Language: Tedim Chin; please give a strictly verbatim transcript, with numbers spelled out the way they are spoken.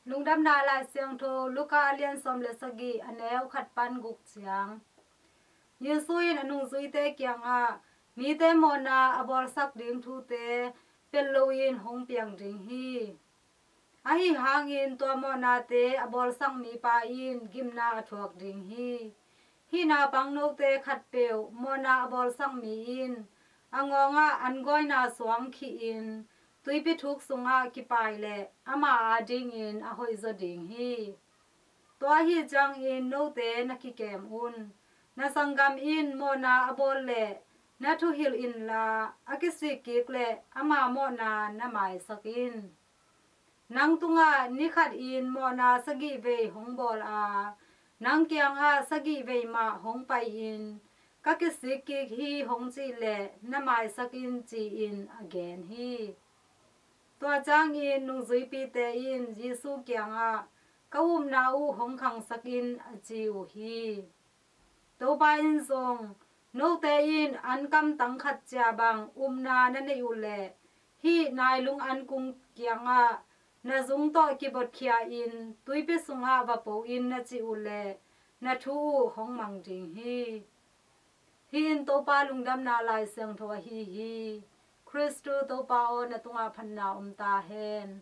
Lungdamna Lai Siangtho Luka a lian sawm le sagih, a neu khat pan guk ciang. Jesu in a nungzuite kiangah mite mawhna a bawlsak ding thute pel loin hong piang ding hi. Ahi hangin tua mawhnate a bawlsak mipa in gimna a thuak ding hi. Hih naupang note khatpeuh mawhna a bawlsak mi in a ngawngah an gawina suang khihin tuipi thuk sungah kipai leh ama adingin a hoihzaw ding hi. Tua ahi ciangin note na kikem un. Na sanggam in mawhna a bawl leh na thuhilh inla, a kisik kik leh ama mawhna na maisak in. Nang tungah ni khatin mawhna sagih vei hong bawl a, nang kiangah sagih vei mah hong pai-in, ka kisik kik hi hong cih leh na maisak in, ci-in a gen hi. Tua ciangin nungzuipite in Jesu kiangah, ka upna uh hong khangsak in, a ci uh hi. Topa in zong, note in an kamtang khat cia bang upna na neih uh leh, hih nailung an kung kiangah na zung tawh kibotkhia in tuipi sungah va po in na cih uh leh, na thu uh hong mang ding hi. Hih in Topa lungdamna Lai Siangtho ahi hi. Khristu Topa aw, na tungah phatna om ta hen.